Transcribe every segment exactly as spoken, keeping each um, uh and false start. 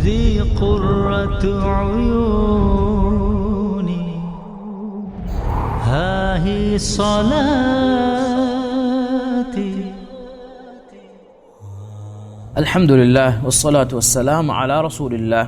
ذي قرة عيوني، ها هي صلاتي. الحمد لله والصلاة والسلام على رسول الله.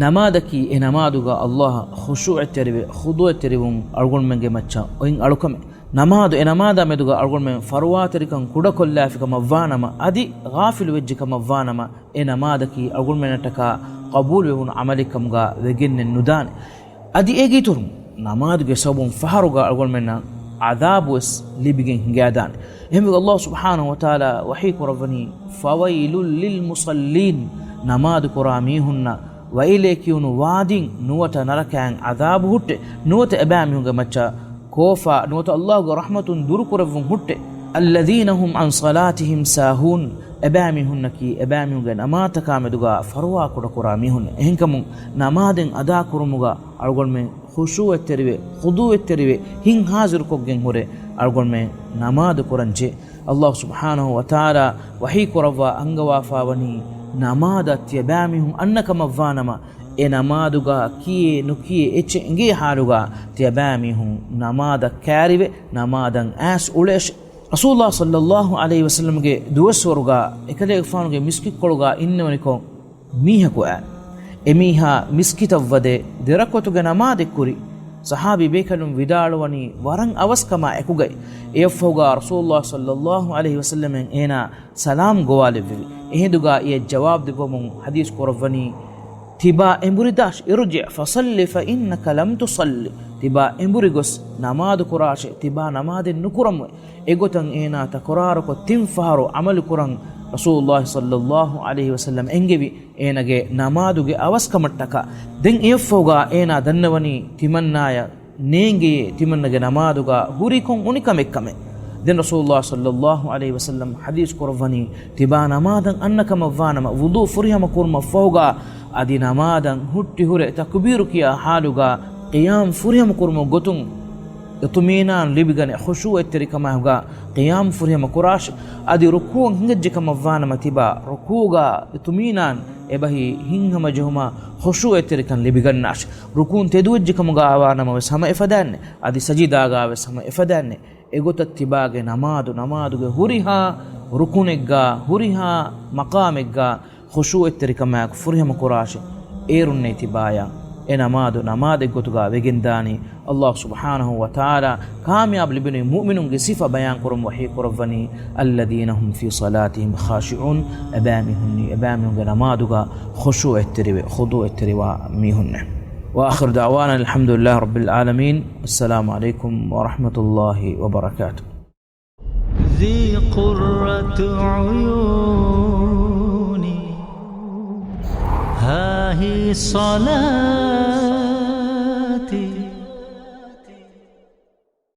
ނަމާދަކީ އެ ނަމާދުގަ ﷲ އަށް ޚުޝޫޢަތްތެރިވެ، ޚުޟޫޢަތްތެރިވުން އަޅުގަނޑުމެންގެ މައްޗަށް އޮތް އަޅުކަމެއް. ނަމާދު އެ ނަމާދާ މެދުގަ އަޅުގަނޑުމެން ފަރުވާތެރިކަން ކުޑަކޮށްލާފިކަމަށްވާނަމަ، އަދި ޣާފިލުވެއްޖެކަމަށްވާނަމަ، އެ ނަމާދަކީ އަޅުގަނޑުމެންނަށްޓަކާ ޤަބޫލުވެވުނު ޢަމަލެއްކަމުގަ ވެގެންނެއް ނުދާނެ. އަދި އޭގެ އިތުރުން ނަމާދުގެ ސަބަބުން ފަހަރުގަ އަޅުގަނޑުމެންނަށް ޢަޛާބުވެސް ލިބިގެން ހިނގާދާނެ. އެހެންވެ، ﷲ ސުބްޙާނަހޫ ވަތަޢާލާ ވަޙީ ކުރައްވަނީ، فويل للمصلين، ނަމާދު ކުރާ މީހުންނަށް ވައިލޭ ކިޔުނު ވާދިން ނުވަތަ ނަރަކައިން ޢަޛާބު ހުއްޓޭ، ނުވަތަ އެބައިމީހުންގެ މައްޗަށް ކޯފާ ނުވަތަ ﷲގެ ރަޙްމަތުން ދުރުކުރެއްވުން ހުއްޓޭ. الذين هم عن صلاتهم ساهون، އެބައިމީހުންނަކީ އެބައިމީހުންގެ ނަމާދުތަކާ މެދުގަ ފަރުވާ ކުޑަކުރާ މީހުން. އެހެންކަމުން ނަމާދެއް އަދާކުރުމުގަ އަޅުގަނޑުމެން ޚުޝޫޢަތްތެރިވެ، ޚުޟޫޢަތްތެރިވެ، ހިތް ޙާޟިރުކޮށްގެން ހުރެ އަޅުގަނޑުމެން ނަމާދު ކުރަންޖެ. ﷲ ސުބްޙާނަހޫ ވަތަޢާލާ ވަޙީ ކުރައްވާ އަންގަވާފާވަނީ، ނަމާދަށް ތިޔަބައިމީހުން އަންނަކަމަށްވާނަމަ، އެ ނަމާދުގަ ކިޔޭ ނުކިޔޭ އެއްޗެއް އެނގޭ ޙާލުގަ ތިޔަބައިމީހުން ނަމާދަށް ކައިރިވެ، ނަމާދަށް އައިސް އުޅޭށެ. ރަސޫލުﷲ ޞައްލައްލާހު ޢަލައިހި ވަސައްލަމްގެ ދުވަސްވަރުގަ އެކަލޭގެފާނުގެ މިސްކިތްކޮޅުގަ އިންނެވަނިކޮށް، މީހަކު އައި. އެމީހާ މިސްކިތަށް ވަދެ ދެރަކުޢަތުގެ ނަމާދެއް ކުރި. ޞަޙާބީ ބޭކަލުން ވިދާޅުވަނީ ވަރަށް އަވަސްކަމާ އެކުގައި. އެއަށްފަހުގަ ރަސޫލުﷲ ޞައްލައްލާހު ޢަލައިހި ވަސައްލަމަށް އޭނާ ސަލާމް ގޮވާލެއްވެވި. އެހިނދުގަ އެޔަށް ޖަވާބު ދެއްވަމުން ޙަދީޘް ކުރައްވަނީ، ތިބާ އެނބުރިދާށި، ارجع فصل فإنك لم تصل. ތިބާ އެނބުރި ގޮސް ނަމާދު ކުރާށޭ، ތިބާ ނަމާދެއް ނުކުރަމުވެ. އެގޮތަށް އޭނާ ތަކުރާރުކޮށް ތިން ފަހަރު ޢަމަލު ކުރަން ރަސޫލުﷲ ޞައްލައްލާހު ޢަލައިހި ވަސައްލަމް އެންގެވި. އޭނާގެ ނަމާދުގެ އަވަސްކަމަށްޓަކާ. ދެން އެއަށްފަހުގަ އޭނާ ދަންނަވަނީ ތިމަންނާޔަށް ނޭނގެޔޭ ތިމަންނަގެ ނަމާދުގަ ހުރި ކޮން އުނިކަމެއްކަމެއް. ދެން ރަސޫލުﷲ ޞައްލައްލާހު ޢަލައިހި ވަސައްލަމް ޙަދީޘް ކުރައްވަނީ، ތިބާ ނަމާދަށް އަންނަކަމަށްވާނަމަ، ވުޟޫ ފުރިހަމަ ކުރުމަށްފަހުގަ އަދި ނަމާދަށް ހުއްޓި ހުރެ ތަކުބީރު ކިޔާ ޙާލުގަ ޤިޔާމް ފުރިހަމަ ކުރުމުގެ ގޮތުން އިޠުމީނާން ލިބިގަނެ، ޚުޝޫޢަތްތެރިކަމާއެކުގަ ޤިޔާމް ފުރިހަމަ ކުރާށި. އަދި ރުކޫޢަށް ހިނގައްޖެކަމަށްވާނަމަ، ތިބާ ރުކޫޢުގަ އިޠުމީނާން އެބަހީ ހިތްހަމަޖެހުމާ ޚުޝޫޢަތްތެރިކަން ލިބިގަންނާށި. ރުކޫޢުން ތެދުވެއްޖެކަމުގަ ވާނަމަވެސް ހަމަ އެފަދައިންނޭ، އަދި ސަޖިދާގަވެސް ހަމަ އެފަދައިންނޭ. އެގޮތަށް ތިބާގެ ނަމާދު، ނަމާދުގެ ހުރިހާ ރުކުނެއްގަ، ހުރިހާ މަޤާމެއްގަ ޚުޝޫޢަތްތެރިކަމާއެކު ފުރިހަމަ ކުރާށި. އޭރުންނޭ ތިބާޔަށް އެ ނަމާދު، ނަމާދެއްގޮތުގަ ވެގެންދާނީ. ﷲ ސުބްޙާނަހޫ ވަތަޢާލާ ކާމިޔާބު ލިބެނީ މުއުމިނުންގެ ސިފަ ބަޔާންކުރަން ވަޙީ ކުރައްވަނީ، الذين هم في صلاتهم خاشعون، އެބައިމީހުންނީ، އެބައިމީހުންގެ ނަމާދުގަ ޚުޝޫޢަތްތެރިވެ، ޚުޟޫޢަތްތެރިވާ މީހުންނޭ. وآخر دعوانا الحمد لله رب العالمين. السلام عليكم ورحمة الله وبركاته. ذي قرة عيوني، ها هي صلاتي.